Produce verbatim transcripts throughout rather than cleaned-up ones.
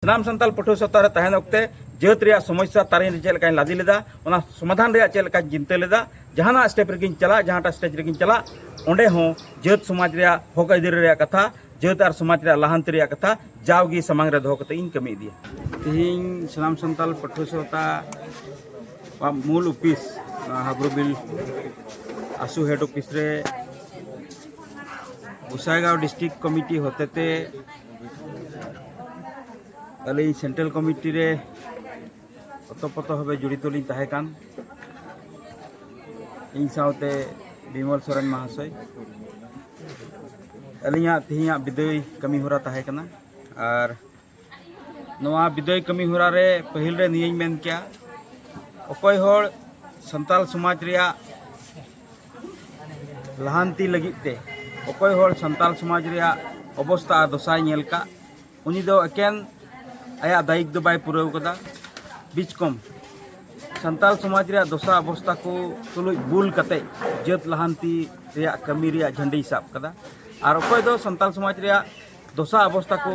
ᱥᱟᱱᱟᱢ ᱥᱟᱱᱛᱟᱲ ᱯᱟᱹᱴᱷᱩᱣᱟᱹ ᱥᱟᱶᱛᱟ ᱨᱮ ᱛᱟᱦᱮᱱ ᱚᱠᱛᱮ ᱡᱟᱹᱛ ᱨᱮᱭᱟᱜ ᱥᱚᱢᱚᱥᱥᱟ ᱛᱟᱨᱤᱧ ᱨᱮ ᱪᱮᱫ ᱞᱮᱠᱟᱧ ᱞᱟᱫᱮ ᱞᱮᱫᱟ, ᱚᱱᱟ ᱥᱚᱢᱟᱫᱷᱟᱱ ᱨᱮᱭᱟᱜ ᱪᱮᱫ ᱞᱮᱠᱟᱧ ᱪᱤᱱᱛᱟᱹ ᱞᱮᱫᱟ, ᱡᱟᱦᱟᱱᱟᱜ ᱥᱴᱮᱯ ᱨᱮᱜᱮᱧ ᱪᱟᱞᱟᱜ, ᱡᱟᱦᱟᱸᱴᱟᱜ ᱥᱴᱮᱡᱽ ᱨᱮᱜᱮᱧ ᱪᱟᱞᱟᱜ, ᱚᱸᱰᱮ ᱦᱚᱸ ᱡᱟᱹᱛ ᱥᱚᱢᱟᱡᱽ ᱨᱮᱭᱟᱜ ᱦᱚᱠ ᱟᱹᱭᱫᱟᱹᱨᱤ ᱨᱮᱭᱟᱜ ᱠᱟᱛᱷᱟ, ᱡᱟᱹᱛ ᱟᱨ ᱥᱚᱢᱟᱡᱽ ᱨᱮᱭᱟᱜ ᱞᱟᱦᱟᱱᱛᱤ ᱨᱮᱭᱟᱜ ᱠᱟᱛᱷᱟ ᱡᱟᱣᱜᱮ ᱥᱟᱢᱟᱝ ᱨᱮ ᱫᱚᱦᱚ ᱠᱟᱛᱮ ᱤᱧ ᱠᱟᱹᱢᱤ ᱤᱫᱤᱭᱟ᱾ ᱛᱮᱦᱮᱧ ᱥᱟᱱᱟᱢ ᱥᱟᱱᱛᱟᱲ ᱯᱟᱹᱴᱷᱩᱣᱟᱹ ᱥᱟᱶᱛᱟ ᱟᱜ ᱢᱩᱞ ᱚᱯᱷᱤᱥ, ᱱᱚᱣᱟ ᱦᱟᱵᱨᱩᱵᱤᱞ ᱟᱥᱩ ᱦᱮᱰ ᱚᱯᱷᱤᱥ ᱨᱮ ᱜᱚᱥᱟᱭᱜᱟᱸᱣ ᱰᱤᱥᱴᱨᱤᱠᱴ ᱠᱚᱢᱤᱴᱤ ᱦᱚᱛᱮᱛᱮ ᱟᱹᱞᱤᱧ ᱥᱮᱱᱴᱨᱟᱞ ᱠᱚᱢᱤᱴᱤ ᱨᱮ ᱚᱛᱚᱯᱚᱛᱚ ᱵᱷᱟᱵᱮ ᱡᱚᱲᱤᱛᱚ ᱞᱤᱧ ᱛᱟᱦᱮᱸ ᱠᱟᱱ, ᱤᱧ ᱥᱟᱶᱛᱮ ᱵᱤᱢᱚᱞ ᱥᱚᱨᱮᱱ ᱢᱟᱦᱟᱥᱚᱭ᱾ ᱟᱹᱞᱤᱧᱟᱜ ᱛᱮᱦᱮᱧᱟᱜ ᱵᱤᱫᱟᱹᱭ ᱠᱟᱹᱢᱤ ᱦᱚᱨᱟ ᱛᱟᱦᱮᱸ ᱠᱟᱱᱟ᱾ ᱟᱨ ᱱᱚᱣᱟ ᱵᱤᱫᱟᱹᱭ ᱠᱟᱹᱢᱤ ᱦᱚᱨᱟ ᱨᱮ ᱯᱟᱹᱦᱤᱞ ᱨᱮ ᱱᱤᱭᱟᱹᱧ ᱢᱮᱱ ᱠᱮᱭᱟ, ᱚᱠᱚᱭ ᱦᱚᱲ ᱥᱟᱱᱛᱟᱲ ᱥᱚᱢᱟᱡᱽ ᱨᱮᱭᱟᱜ ᱞᱟᱦᱟᱱᱛᱤ ᱞᱟᱹᱜᱤᱫ ᱛᱮ, ᱚᱠᱚᱭ ᱦᱚᱲ ᱥᱟᱱᱛᱟᱲ ᱥᱚᱢᱟᱡᱽ ᱨᱮᱭᱟᱜ ᱚᱵᱚᱥᱛᱟ ᱟᱨ ᱫᱚᱥᱟᱭ ᱧᱮᱞ ᱠᱟᱜ, ᱩᱱᱤ ᱫᱚ ᱮᱠᱮᱱ ᱟᱭᱟᱜ ᱫᱟᱭᱤᱛ ᱫᱚ ᱵᱟᱭ ᱯᱩᱨᱟᱹᱣ ᱠᱟᱫᱟ᱾ ᱵᱤᱪᱠᱚᱢ ᱥᱟᱱᱛᱟᱲ ᱥᱚᱢᱟᱡᱽ ᱨᱮᱭᱟᱜ ᱫᱚᱥᱟ ᱚᱵᱚᱥᱛᱟ ᱠᱚ ᱛᱩᱞᱩᱡ ᱵᱩᱞ ᱠᱟᱛᱮ ᱡᱟᱹᱛ ᱞᱟᱦᱟᱱᱛᱤ ᱨᱮᱭᱟᱜ ᱠᱟᱹᱢᱤ ᱨᱮᱭᱟᱜ ᱡᱷᱟᱹᱱᱰᱤᱭ ᱥᱟᱵ ᱠᱟᱫᱟ᱾ ᱟᱨ ᱚᱠᱚᱭ ᱫᱚ ᱥᱟᱱᱛᱟᱲ ᱥᱚᱢᱟᱡᱽ ᱨᱮᱭᱟᱜ ᱫᱚᱥᱟ ᱚᱵᱚᱥᱛᱟ ᱠᱚ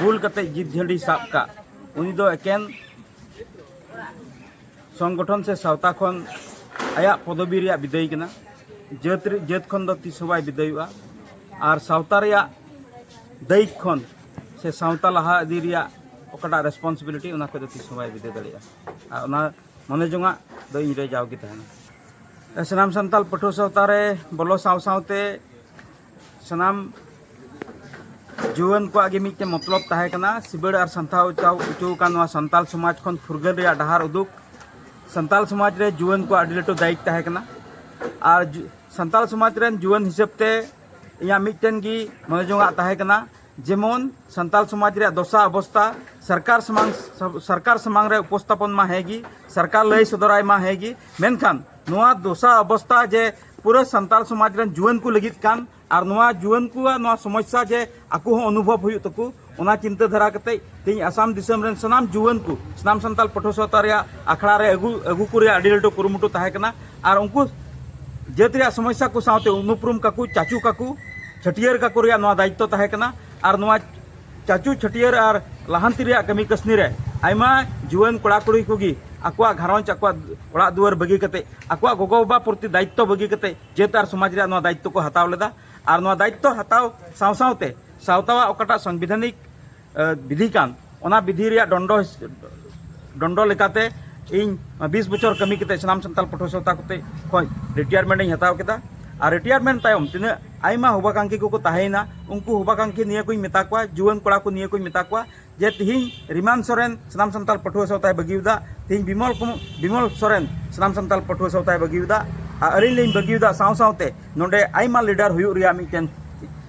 ᱵᱩᱞ ᱠᱟᱛᱮ ᱡᱤᱛ ᱡᱷᱟᱹᱱᱰᱤᱭ ᱥᱟᱵ ᱠᱟᱜ, ᱩᱱᱤ ᱫᱚ ᱮᱠᱮᱱ ᱥᱚᱝᱜᱚᱴᱷᱚᱱ ᱥᱮ ᱥᱟᱶᱛᱟ ᱠᱷᱚᱱ ᱟᱭᱟᱜ ᱯᱚᱫᱚᱵᱤ ᱨᱮᱭᱟᱜ ᱵᱤᱫᱟᱹᱭ ᱠᱟᱱᱟ᱾ ᱡᱟᱹᱛ ᱨᱮ, ᱡᱟᱹᱛ ᱠᱷᱚᱱ ᱫᱚ ᱛᱤᱥ ᱦᱚᱸ ᱵᱟᱭ ᱵᱤᱫᱟᱹᱭᱚᱜᱼᱟ᱾ ᱟᱨ ᱥᱟᱶᱛᱟ ᱨᱮᱭᱟᱜ ᱫᱟᱹᱭᱤᱠ ᱠᱷᱚᱱ ᱥᱮ ᱥᱟᱶᱛᱟ ᱞᱟᱦᱟ ᱤᱫᱤ ᱨᱮᱭᱟᱜ ᱚᱠᱟᱴᱟᱜ ᱨᱮᱥᱯᱚᱱᱥᱤᱵᱤᱞᱤᱴᱤ, ᱚᱱᱟ ᱠᱷᱚᱱ ᱫᱚ ᱛᱤᱥ ᱦᱚᱸ ᱵᱟᱭ ᱵᱤᱫᱟᱹ ᱫᱟᱲᱮᱭᱟᱜᱼᱟ᱾ ᱟᱨ ᱚᱱᱟ ᱢᱚᱱᱮ ᱡᱚᱝᱟᱜ ᱫᱚ ᱤᱧ ᱨᱮ ᱡᱟᱣᱜᱮ ᱛᱟᱦᱮᱱᱟ᱾ ᱥᱟᱱᱟᱢ ᱥᱟᱱᱛᱟᱲ ᱯᱟᱹᱴᱷᱩᱣᱟᱹ ᱥᱟᱶᱛᱟ ᱨᱮ ᱵᱚᱞᱚ ᱥᱟᱶ ᱥᱟᱶᱛᱮ ᱥᱟᱱᱟᱢ ᱡᱩᱣᱟᱹᱱ ᱠᱚᱣᱟᱜ ᱜᱮ ᱢᱤᱫᱴᱮᱱ ᱢᱚᱛᱞᱚᱵ ᱛᱟᱦᱮᱸ ᱠᱟᱱᱟ, ᱥᱤᱵᱟᱹᱲ ᱟᱨ ᱥᱟᱱᱛᱷᱟᱣ ᱪᱟᱣ ᱦᱚᱪᱚ ᱟᱠᱟᱱ ᱱᱚᱣᱟ ᱥᱟᱱᱛᱟᱲ ᱥᱚᱢᱟᱡᱽ ᱠᱷᱚᱱ ᱯᱷᱩᱨᱜᱟᱹᱞ ᱨᱮᱭᱟᱜ ᱰᱟᱦᱟᱨ ᱩᱫᱩᱜ, ᱥᱟᱱᱛᱟᱲ ᱥᱚᱢᱟᱡᱽ ᱨᱮ ᱡᱩᱣᱟᱹᱱ ᱠᱚᱣᱟᱜ ᱟᱹᱰᱤ ᱞᱟᱹᱴᱩ ᱫᱟᱭᱤᱛ ᱛᱟᱦᱮᱸ ᱠᱟᱱᱟ᱾ ᱟᱨ ᱡᱩ-, ᱥᱟᱱᱛᱟᱲ ᱥᱚᱢᱟᱡᱽ ᱨᱮᱱ ᱡᱩᱣᱟᱹᱱ ᱦᱤᱥᱟᱹᱵ ᱛᱮ ᱤᱧᱟᱹᱜ ᱢᱤᱫᱴᱮᱱ ᱜᱮ ᱢᱚᱱᱮ ᱡᱚᱝᱟᱜ ᱛᱟᱦᱮᱸ ᱠᱟᱱᱟ, ᱡᱮᱢᱚᱱ ᱥᱟᱱᱛᱟᱲ ᱥᱚᱢᱟᱡᱽ ᱨᱮᱭᱟᱜ ᱫᱚᱥᱟ ᱚᱵᱚᱥᱛᱟ ᱥᱚᱨᱠᱟᱨ ᱥᱟᱢᱟᱝ, ᱥᱚᱨᱠᱟᱨ ᱥᱟᱢᱟᱝ ᱨᱮ ᱩᱯᱚᱥᱛᱷᱟᱯᱚᱱ ᱢᱟ ᱦᱮᱸ ᱜᱮ, ᱥᱚᱨᱠᱟᱨ ᱞᱟᱹᱭ ᱥᱚᱫᱚᱨᱟᱭ ᱢᱟ ᱦᱮᱸ ᱜᱮ, ᱢᱮᱱᱠᱷᱟᱱ ᱱᱚᱣᱟ ᱫᱚᱥᱟ ᱚᱵᱚᱥᱛᱟ ᱡᱮ ᱯᱩᱨᱟᱹ ᱥᱟᱱᱛᱟᱲ ᱥᱚᱢᱟᱡᱽ ᱨᱮᱱ ᱡᱩᱣᱟᱹᱱ ᱠᱚ ᱞᱟᱹᱜᱤᱫ ᱠᱟᱱ, ᱟᱨ ᱱᱚᱣᱟ ᱡᱩᱣᱟᱹᱱ ᱠᱚᱣᱟᱜ ᱱᱚᱣᱟ ᱥᱚᱢᱚᱥᱥᱟ ᱡᱮ ᱟᱠᱚ ᱦᱚᱸ ᱚᱱᱩᱵᱷᱚᱵ ᱦᱩᱭᱩᱜ ᱛᱟᱠᱚ, ᱚᱱᱟ ᱪᱤᱱᱛᱟᱹ ᱫᱷᱟᱨᱟ ᱠᱟᱛᱮ ᱛᱮᱦᱮᱧ ᱟᱥᱟᱢ ᱫᱤᱥᱚᱢ ᱨᱮᱱ ᱥᱟᱱᱟᱢ ᱡᱩᱣᱟᱹᱱ ᱠᱚ ᱥᱟᱱᱟᱢ ᱥᱟᱱᱛᱟᱲ ᱯᱟᱹᱴᱷᱩᱣᱟᱹ ᱥᱟᱶᱛᱟ ᱨᱮᱭᱟᱜ ᱟᱠᱷᱲᱟ ᱨᱮ ᱟᱹᱜᱩ, ᱟᱹᱜᱩ ᱠᱚ ᱨᱮᱭᱟᱜ ᱟᱹᱰᱤ ᱞᱟᱹᱴᱩ ᱠᱩᱨᱩᱢᱩᱴᱩ ᱛᱟᱦᱮᱸ ᱠᱟᱱᱟ᱾ ᱟᱨ ᱩᱱᱠᱩ ᱡᱟᱹᱛ ᱨᱮᱭᱟᱜ ᱥᱚᱢᱚᱥᱥᱟ ᱠᱚ ᱥᱟᱶᱛᱮ ᱩᱱᱩᱯᱨᱩᱢ ᱠᱟᱠᱚ, ᱪᱟᱪᱚ ᱠᱟᱠᱚ, ᱪᱷᱟᱹᱴᱭᱟᱹᱨ ᱠᱟᱠᱚ ᱨᱮᱭᱟᱜ ᱱᱚᱣᱟ ᱫᱟᱭᱤᱛᱛᱚ ᱛᱟᱦᱮᱸ ᱠᱟᱱᱟ᱾ ᱟᱨ ᱱᱚᱣᱟ ᱪᱟᱪᱩ ᱪᱷᱟᱹᱴᱭᱟᱹᱨ ᱟᱨ ᱞᱟᱦᱟᱱᱛᱤ ᱨᱮᱭᱟᱜ ᱠᱟᱹᱢᱤ ᱠᱟᱹᱥᱱᱤ ᱨᱮ ᱟᱭᱢᱟ ᱡᱩᱣᱟᱹᱱ ᱠᱚᱲᱟ ᱠᱩᱲᱤ ᱠᱚᱜᱮ ᱟᱠᱚᱣᱟᱜ ᱜᱷᱟᱨᱚᱸᱡᱽ, ᱟᱠᱚᱣᱟᱜ ᱚᱲᱟᱜ ᱫᱩᱣᱟᱹᱨ ᱵᱟᱹᱜᱤ ᱠᱟᱛᱮ, ᱟᱠᱚᱣᱟᱜ ᱜᱚᱜᱚ ᱵᱟᱵᱟ ᱯᱨᱚᱛᱤ ᱫᱟᱭᱤᱛᱛᱚ ᱵᱟᱹᱜᱤ ᱠᱟᱛᱮ, ᱡᱟᱹᱛ ᱟᱨ ᱥᱚᱢᱟᱡᱽ ᱨᱮᱭᱟᱜ ᱱᱚᱣᱟ ᱫᱟᱭᱤᱛᱛᱚ ᱠᱚ ᱦᱟᱛᱟᱣ ᱞᱮᱫᱟ᱾ ᱟᱨ ᱱᱚᱣᱟ ᱫᱟᱭᱤᱛᱛᱚ ᱦᱟᱛᱟᱣ ᱥᱟᱶ ᱥᱟᱶᱛᱮ ᱥᱟᱶᱛᱟᱣᱟᱜ ᱚᱠᱟᱴᱟᱜ ᱥᱚᱝᱵᱤᱫᱷᱟᱱᱤᱠ ᱵᱤᱫᱷᱤ ᱠᱟᱱ, ᱚᱱᱟ ᱵᱤᱫᱷᱤ ᱨᱮᱭᱟᱜ ᱰᱚᱸᱰᱚ ᱦᱤᱥ-, ᱰᱚᱸᱰᱚ ᱞᱮᱠᱟᱛᱮ ᱤᱧ ᱵᱤᱥ ᱵᱚᱪᱷᱚᱨ ᱠᱟᱹᱢᱤ ᱠᱟᱛᱮ ᱥᱟᱱᱟᱢ ᱥᱟᱱᱛᱟᱲ ᱯᱟᱹᱴᱷᱩᱣᱟᱹ ᱥᱟᱶᱛᱟ ᱠᱚᱛᱮ ᱠᱷᱚᱱ ᱨᱤᱴᱟᱭᱟᱨᱢᱮᱱᱴ ᱤᱧ ᱦᱟᱛᱟᱣ ᱠᱮᱫᱟ᱾ ᱟᱨ ᱨᱤᱴᱟᱭᱟᱨᱢᱮᱱᱴ ᱛᱟᱭᱚᱢ ᱛᱤᱱᱟᱹᱜ ᱟᱭᱢᱟ ᱦᱚᱵᱟᱠᱟᱝᱠᱷᱤ ᱠᱚᱠᱚ ᱛᱟᱦᱮᱸᱭᱮᱱᱟ, ᱩᱱᱠᱩ ᱦᱚᱵᱟᱠᱟᱝᱠᱷᱤ ᱱᱤᱭᱟᱹ ᱠᱚᱧ ᱢᱮᱛᱟ ᱠᱚᱣᱟ, ᱡᱩᱣᱟᱹᱱ ᱠᱚᱲᱟ ᱠᱚ ᱱᱤᱭᱟᱹ ᱠᱚᱧ ᱢᱮᱛᱟ ᱠᱚᱣᱟ ᱡᱮ ᱛᱤᱦᱤᱧ ᱨᱤᱢᱟᱱ ᱥᱚᱨᱮᱱ ᱥᱟᱱᱟᱢ ᱥᱟᱱᱛᱟᱲ ᱯᱟᱹᱴᱷᱩᱣᱟᱹ ᱥᱟᱶᱛᱟᱭ ᱵᱟᱹᱜᱤᱭᱮᱫᱟ, ᱛᱤᱦᱤᱧ ᱵᱤᱢᱚᱞ ᱠᱩᱢ-, ᱵᱤᱢᱚᱞ ᱥᱚᱨᱮᱱ ᱥᱟᱱᱟᱢ ᱥᱟᱱᱛᱟᱲ ᱯᱟᱹᱴᱷᱩᱣᱟᱹ ᱥᱟᱶᱛᱟᱭ ᱵᱟᱹᱜᱤᱭᱮᱫᱟ, ᱟᱨ ᱟᱹᱞᱤᱧ ᱞᱤᱧ ᱵᱟᱹᱜᱤᱭᱮᱫᱟ᱾ ᱥᱟᱶ ᱥᱟᱶᱛᱮ ᱱᱚᱰᱮ ᱟᱭᱢᱟ ᱞᱤᱰᱟᱨ ᱦᱩᱭᱩᱜ ᱨᱮᱭᱟᱜ ᱢᱤᱫᱴᱮᱱ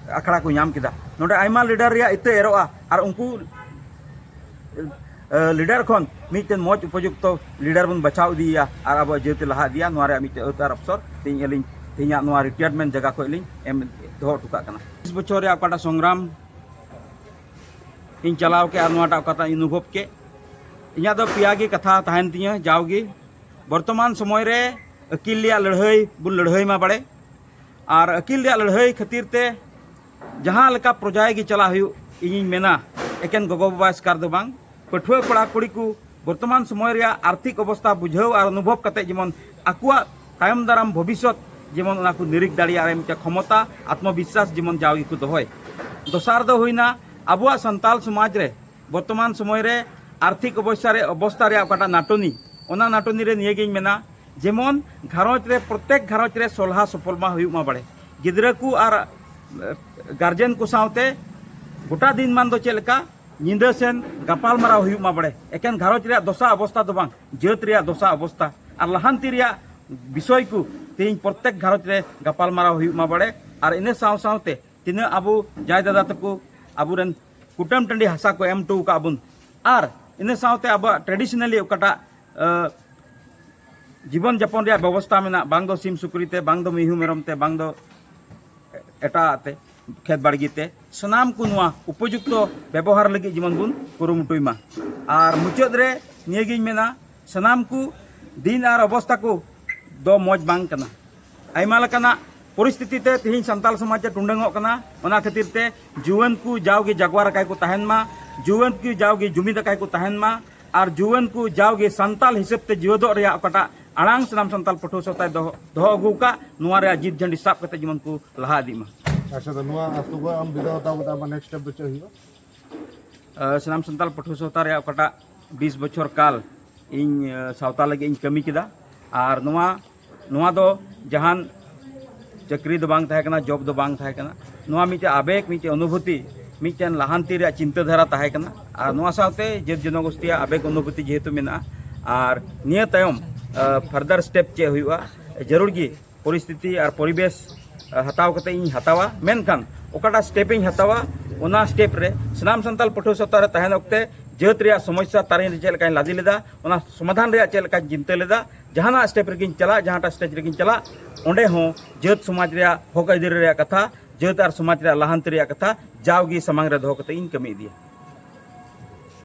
ᱟᱠᱷᱲᱟ ᱠᱚ ᱧᱟᱢ ᱠᱮᱫᱟ᱾ ᱱᱚᱰᱮ ᱟᱭᱢᱟ ᱞᱤᱰᱟᱨ ᱨᱮᱭᱟᱜ ᱤᱛᱟᱹ ᱮᱨᱚᱜᱼᱟ ᱟᱨ ᱩᱱᱠᱩ ᱞᱤᱰᱟᱨ ᱠᱷᱚᱱ ᱢᱤᱫᱴᱮᱱ ᱢᱚᱡᱽ ᱩᱯᱚᱡᱩᱠᱛᱚ ᱞᱤᱰᱟᱨ ᱵᱚᱱ ᱵᱟᱪᱷᱟᱣ ᱤᱫᱤᱭᱮᱭᱟ ᱟᱨ ᱟᱵᱚᱣᱟᱜ ᱡᱟᱹᱛᱤ ᱞᱟᱦᱟ ᱤᱫᱤᱭᱟ᱾ ᱱᱚᱣᱟ ᱨᱮᱭᱟᱜ ᱢᱤᱫᱴᱮᱱ ᱟᱹᱛ ᱟᱨ ᱚᱯᱥᱚᱨ ᱛᱮᱦᱮᱧ ᱟᱹᱞᱤᱧ ᱛᱮᱦᱮᱧᱟᱜ ᱱᱚᱣᱟ ᱨᱤᱴᱟᱭᱟᱨᱢᱮᱱᱴ ᱡᱟᱭᱜᱟ ᱠᱷᱚᱱ ᱞᱤᱧ ᱮᱢ ᱫᱚᱦᱚ ᱦᱚᱴᱚ ᱠᱟᱜ ᱠᱟᱱᱟ᱾ ᱵᱤᱥ ᱵᱚᱪᱷᱚᱨ ᱨᱮᱭᱟᱜ ᱚᱠᱟᱴᱟᱜ ᱥᱚᱝᱜᱨᱟᱢ ᱤᱧ ᱪᱟᱞᱟᱣ ᱠᱮᱫ ᱟᱨ ᱱᱚᱣᱟᱴᱟᱜ ᱚᱠᱟᱴᱟᱜ ᱤᱧ ᱚᱱᱩᱵᱷᱚᱵ ᱠᱮᱫ, ᱤᱧᱟᱹᱜ ᱫᱚ ᱯᱮᱭᱟ ᱜᱮ ᱠᱟᱛᱷᱟ ᱛᱟᱦᱮᱱ ᱛᱤᱧᱟᱹ ᱡᱟᱣᱜᱮ᱾ ᱵᱚᱨᱛᱚᱢᱟᱱ ᱥᱚᱢᱚᱭ ᱨᱮ ᱟᱹᱠᱤᱞ ᱨᱮᱭᱟᱜ ᱞᱟᱹᱲᱦᱟᱹᱭ ᱵᱚᱱ ᱞᱟᱹᱲᱦᱟᱹᱭ ᱢᱟ ᱵᱟᱲᱮ, ᱟᱨ ᱟᱹᱠᱤᱞ ᱨᱮᱭᱟᱜ ᱞᱟᱹᱲᱦᱟᱹᱭ ᱠᱷᱟᱹᱛᱤᱨ ᱛᱮ ᱡᱟᱦᱟᱸ ᱞᱮᱠᱟ ᱯᱨᱚᱡᱟᱭ ᱜᱮ ᱪᱟᱞᱟᱜ ᱦᱩᱭᱩᱜ, ᱤᱧᱤᱧ ᱢᱮᱱᱟ ᱮᱠᱮᱱ ᱜᱚᱜᱚ ᱵᱟᱵᱟ ᱮᱥᱠᱟᱨ ᱫᱚ ᱵᱟᱝ, ᱯᱟᱹᱴᱷᱩᱣᱟᱹ ᱠᱚᱲᱟ ᱠᱩᱲᱤ ᱠᱚ ᱵᱚᱨᱛᱚᱢᱟᱱ ᱥᱚᱢᱚᱭ ᱨᱮᱭᱟᱜ ᱟᱨᱛᱷᱤᱠ ᱚᱵᱚᱥᱛᱟ ᱵᱩᱡᱷᱟᱹᱣ ᱟᱨ ᱚᱱᱩᱵᱷᱚᱵ ᱠᱟᱛᱮ ᱡᱮᱢᱚᱱ ᱟᱠᱚᱣᱟᱜ ᱛᱟᱭᱚᱢ ᱫᱟᱨᱟᱢ ᱵᱷᱚᱵᱤᱥᱥᱚᱛ ᱡᱮᱢᱚᱱ ᱚᱱᱟ ᱠᱚ ᱱᱤᱨᱤᱠ ᱫᱟᱲᱮᱭᱟᱜ ᱨᱮ ᱢᱤᱫᱴᱮᱱ ᱠᱷᱚᱢᱚᱛᱟ, ᱟᱛᱢᱚᱵᱤᱥᱥᱟᱥ ᱡᱮᱢᱚᱱ ᱡᱟᱣ ᱜᱮᱠᱚ ᱫᱚᱦᱚᱭ᱾ ᱫᱚᱥᱟᱨ ᱫᱚ ᱦᱩᱭᱱᱟ ᱟᱵᱚᱣᱟᱜ ᱥᱟᱱᱛᱟᱞ ᱥᱚᱢᱟᱡᱽ ᱨᱮ ᱵᱚᱨᱛᱚᱢᱟᱱ ᱥᱚᱢᱚᱭ ᱨᱮ ᱟᱨᱛᱷᱤᱠ ᱚᱵᱚᱥᱛᱟ ᱨᱮ, ᱚᱵᱚᱥᱛᱟ ᱨᱮᱭᱟᱜ ᱚᱠᱟᱴᱟᱜ ᱱᱟᱴᱚᱱᱤ, ᱚᱱᱟ ᱱᱟᱴᱚᱱᱤ ᱨᱮ ᱱᱤᱭᱟᱹᱜᱤᱧ ᱢᱮᱱᱟ, ᱡᱮᱢᱚᱱ ᱜᱷᱟᱨᱚᱸᱡᱽ ᱨᱮ, ᱯᱨᱚᱛᱮᱠ ᱜᱷᱟᱨᱚᱸᱡᱽ ᱨᱮ ᱥᱚᱞᱦᱟ ᱥᱚᱯᱚᱞ ᱢᱟ ᱦᱩᱭᱩᱜ ᱢᱟ ᱵᱟᱲᱮ᱾ ᱜᱤᱫᱽᱨᱟᱹ ᱠᱚ ᱟᱨ, ᱮ, ᱜᱟᱨᱡᱮᱱ ᱠᱚ ᱥᱟᱶᱛᱮ ᱜᱚᱴᱟ ᱫᱤᱱ ᱢᱟᱱ ᱫᱚ ᱪᱮᱫ ᱞᱮᱠᱟ ᱧᱤᱫᱟᱹ ᱥᱮᱱ ᱜᱟᱯᱟᱞ ᱢᱟᱨᱟᱣ ᱦᱩᱭᱩᱜ ᱢᱟ ᱵᱟᱲᱮ᱾ ᱮᱠᱮᱱ ᱜᱷᱟᱨᱚᱸᱡᱽ ᱨᱮᱭᱟᱜ ᱫᱚᱥᱟ ᱚᱵᱚᱥᱛᱟ ᱫᱚ ᱵᱟᱝ, ᱡᱟᱹᱛ ᱨᱮᱭᱟᱜ ᱫᱚᱥᱟ ᱚᱵᱚᱥᱛᱟ ᱟᱨ ᱞᱟᱦᱟᱱᱛᱤ ᱨᱮᱭᱟᱜ ᱵᱤᱥᱚᱭ ᱠᱚ ᱛᱮᱦᱮᱧ ᱯᱨᱚᱛᱮᱠ ᱜᱷᱟᱨᱚᱸᱡᱽ ᱨᱮ ᱜᱟᱯᱟᱞ ᱢᱟᱨᱟᱣ ᱦᱩᱭᱩᱜ ᱢᱟ ᱵᱟᱲᱮ᱾ ᱟᱨ ᱤᱱᱟᱹ ᱥᱟᱶ ᱥᱟᱶᱛᱮ ᱛᱤᱱᱟᱹᱜ ᱟᱵᱚ ᱡᱟᱭ ᱫᱟᱫᱟ ᱛᱟᱠᱚ ᱟᱵᱚᱨᱮᱱ ᱠᱩᱴᱟᱹᱢ ᱴᱟᱺᱰᱤ ᱦᱟᱥᱟ ᱠᱚ ᱮᱢ ᱦᱚᱴᱚ ᱟᱠᱟᱫ ᱵᱚᱱ, ᱟᱨ ᱤᱱᱟᱹ ᱥᱟᱶᱛᱮ ᱟᱵᱚᱣᱟᱜ traditionally ᱚᱠᱟᱴᱟᱜ, ᱟᱹ, ᱡᱤᱵᱚᱱ ᱡᱟᱯᱚᱱ ᱨᱮᱭᱟᱜ ᱵᱮᱵᱚᱥᱛᱟ ᱢᱮᱱᱟᱜ, ᱵᱟᱝ ᱫᱚ ᱥᱤᱢ ᱥᱩᱠᱨᱤ ᱛᱮ, ᱵᱟᱝ ᱫᱚ ᱢᱤᱦᱩ ᱢᱮᱨᱚᱢ ᱛᱮ, ᱵᱟᱝ ᱫᱚ ᱮᱴᱟᱜ ᱛᱮ, ᱠᱷᱮᱛ ᱵᱟᱲᱜᱮ ᱛᱮ, ᱥᱟᱱᱟᱢ ᱠᱚ ᱱᱚᱣᱟ ᱩᱯᱚᱡᱩᱠᱛᱚ ᱵᱮᱵᱚᱦᱟᱨ ᱞᱟᱹᱜᱤᱫ ᱡᱮᱢᱚᱱ ᱵᱚᱱ ᱠᱩᱨᱩᱢᱩᱴᱩᱭ ᱢᱟ᱾ ᱟᱨ ᱢᱩᱪᱟᱹᱫ ᱨᱮ ᱱᱤᱭᱟᱹᱜᱤᱧ ᱢᱮᱱᱟ, ᱥᱟᱱᱟᱢ ᱠᱚ ᱫᱤᱱ ᱟᱨ ᱚᱵᱚᱥᱛᱟ ᱠᱚ ᱫᱚ ᱢᱚᱡᱽ ᱵᱟᱝ ᱠᱟᱱᱟ᱾ ᱟᱭᱢᱟ ᱞᱮᱠᱟᱱᱟᱜ ᱯᱚᱨᱤᱥᱛᱷᱤᱛᱤ ᱛᱮ ᱛᱮᱦᱮᱧ ᱥᱟᱱᱛᱟᱲ ᱥᱚᱢᱟᱡᱽ ᱮ ᱴᱩᱸᱰᱟᱹᱝᱚᱜ ᱠᱟᱱᱟ᱾ ᱚᱱᱟ ᱠᱷᱟᱹᱛᱤᱨ ᱛᱮ ᱡᱩᱣᱟᱹᱱ ᱠᱚ ᱡᱟᱣᱜᱮ ᱡᱟᱜᱽᱣᱟᱨ ᱟᱠᱟᱭ ᱠᱚ ᱛᱟᱦᱮᱱ ᱢᱟ, ᱡᱩᱣᱟᱹᱱ ᱠᱚ ᱡᱟᱣᱜᱮ ᱡᱩᱢᱤᱫ ᱟᱠᱟᱭ ᱠᱚ ᱛᱟᱦᱮᱱ ᱢᱟ, ᱟᱨ ᱡᱩᱣᱟᱹᱱ ᱠᱚ ᱡᱟᱣᱜᱮ ᱥᱟᱱᱛᱟᱲ ᱦᱤᱥᱟᱹᱵ ᱛᱮ ᱡᱤᱣᱮᱫᱚᱜ ᱨᱮᱭᱟᱜ ᱚᱠᱟᱴᱟᱜ ᱟᱲᱟᱝ ᱥᱟᱱᱟᱢ ᱥᱟᱱᱛᱟᱲ ᱯᱟᱹᱴᱷᱩᱣᱟᱹ ᱥᱟᱶᱛᱟᱭ ᱫᱚᱦᱚ ᱫᱚᱦᱚ ᱟᱹᱜᱩ ᱟᱠᱟᱫ, ᱱᱚᱣᱟ ᱨᱮᱭᱟᱜ ᱡᱤᱛ ᱡᱷᱟᱹᱱᱰᱤ ᱥᱟᱵ ᱠᱟᱛᱮ ᱡᱮᱢᱚᱱ ᱠᱚ ᱞᱟᱦᱟ ᱤᱫᱤᱜ ᱢᱟ᱾ ᱟᱪᱪᱷᱟ, ᱛᱚ ᱱᱚᱣᱟ ᱟᱛᱳ ᱠᱷᱚᱱ ᱟᱢ ᱵᱤᱫᱟᱹᱭ ᱦᱟᱛᱟᱣ ᱠᱟᱛᱮ ᱟᱢᱟᱜ ᱱᱮᱠᱥᱴ ᱥᱴᱮᱯ ᱫᱚ ᱪᱮᱫ ᱦᱩᱭᱩᱜᱼᱟ? ᱥᱟᱱᱟᱢ ᱥᱟᱱᱛᱟᱲ ᱯᱟᱹᱴᱷᱩᱣᱟᱹ ᱥᱟᱶᱛᱟ ᱨᱮᱭᱟᱜ ᱚᱠᱟᱴᱟᱜ ᱵᱤᱥ ᱵᱚᱪᱷᱚᱨ ᱠᱟᱞ ᱤᱧ ᱥᱟᱶᱛᱟ ᱞᱟᱹᱜᱤᱫ ᱤᱧ ᱠᱟᱹᱢᱤ ᱠᱮᱫᱟ, ᱟᱨ ᱱᱚᱣᱟ ᱱᱚᱣᱟ ᱫᱚ ᱡᱟᱦᱟᱱ ᱪᱟᱹᱠᱨᱤ ᱫᱚ ᱵᱟᱝ ᱛᱟᱦᱮᱸ ᱠᱟᱱᱟ, ᱡᱚᱵ ᱫᱚ ᱵᱟᱝ ᱛᱟᱦᱮᱸ ᱠᱟᱱᱟ᱾ ᱱᱚᱣᱟ ᱢᱤᱫᱴᱮᱱ ᱟᱵᱮᱜᱽ, ᱢᱤᱫᱴᱮᱱ ᱚᱱᱩᱵᱷᱩᱛᱤ, ᱢᱤᱫᱴᱮᱱ ᱞᱟᱦᱟᱱᱛᱤ ᱨᱮᱭᱟᱜ ᱪᱤᱱᱛᱟᱹ ᱫᱷᱟᱨᱟ ᱛᱟᱦᱮᱸ ᱠᱟᱱᱟ᱾ ᱟᱨ ᱱᱚᱣᱟ ᱥᱟᱶᱛᱮ ᱡᱟᱹᱛ ᱡᱚᱱᱚᱜᱳᱥᱴᱤᱭᱟᱜ ᱟᱵᱮᱜᱽ ᱚᱱᱩᱵᱷᱩᱛᱤ ᱡᱮᱦᱮᱛᱩ ᱢᱮᱱᱟᱜᱼᱟ, ᱟᱨ ᱱᱤᱭᱟᱹ ᱛᱟᱭᱚᱢ ᱯᱷᱟᱨᱫᱟᱨ ᱥᱴᱮᱯ ᱪᱮᱫ ᱦᱩᱭᱩᱜᱼᱟ, ᱡᱟᱹᱨᱩᱲ ᱜᱮ ᱯᱚᱨᱤᱥᱛᱷᱤᱛᱤ ᱟᱨ ᱯᱚᱨᱤᱵᱮᱥ ᱦᱟᱛᱟᱣ ᱠᱟᱛᱮ ᱤᱧ ᱦᱟᱛᱟᱣᱟ᱾ ᱢᱮᱱᱠᱷᱟᱱ ᱚᱠᱟᱴᱟᱜ ᱥᱴᱮᱯ ᱤᱧ ᱦᱟᱛᱟᱣᱟ, ᱚᱱᱟ ᱥᱴᱮᱯ ᱨᱮ ᱥᱟᱱᱟᱢ ᱥᱟᱱᱛᱟᱲ ᱯᱟᱹᱴᱷᱩᱣᱟᱹ ᱥᱟᱶᱛᱟ ᱨᱮ ᱛᱟᱦᱮᱱ ᱚᱠᱛᱮ ᱡᱟᱹᱛ ᱨᱮᱭᱟᱜ ᱥᱚᱢᱚᱥᱥᱟ ᱛᱟᱨᱮᱱ ᱨᱮ ᱪᱮᱫ ᱞᱮᱠᱟᱧ ᱞᱟᱫᱮ ᱞᱮᱫᱟ, ᱚᱱᱟ ᱥᱚᱢᱟᱫᱷᱟᱱ ᱨᱮᱭᱟᱜ ᱪᱮᱫ ᱞᱮᱠᱟᱧ ᱪᱤᱱᱛᱟᱹ ᱞᱮᱫᱟ, ᱡᱟᱦᱟᱱᱟᱜ ᱥᱴᱮᱯ ᱨᱮᱜᱮᱧ ᱪᱟᱞᱟᱜ, ᱡᱟᱦᱟᱸᱴᱟᱜ ᱥᱴᱮᱡᱽ ᱨᱮᱜᱮᱧ ᱪᱟᱞᱟᱜ, ᱚᱸᱰᱮ ᱦᱚᱸ ᱡᱟᱹᱛ ᱥᱚᱢᱟᱡᱽ ᱨᱮᱭᱟᱜ ᱦᱚᱠ ᱟᱹᱭᱫᱟᱹᱨᱤ ᱨᱮᱭᱟᱜ ᱠᱟᱛᱷᱟ, ᱡᱟᱹᱛ ᱟᱨ ᱥᱚᱢᱟᱡᱽ ᱨᱮᱭᱟᱜ ᱞᱟᱦᱟᱱᱛᱤ ᱨᱮᱭᱟᱜ ᱠᱟᱛᱷᱟ ᱡᱟᱣᱜᱮ ᱥᱟᱢᱟᱝ ᱨᱮ ᱫᱚᱦᱚ ᱠᱟᱛᱮ ᱤᱧ ᱠᱟᱹᱢᱤ ᱤᱫᱤᱭᱟ᱾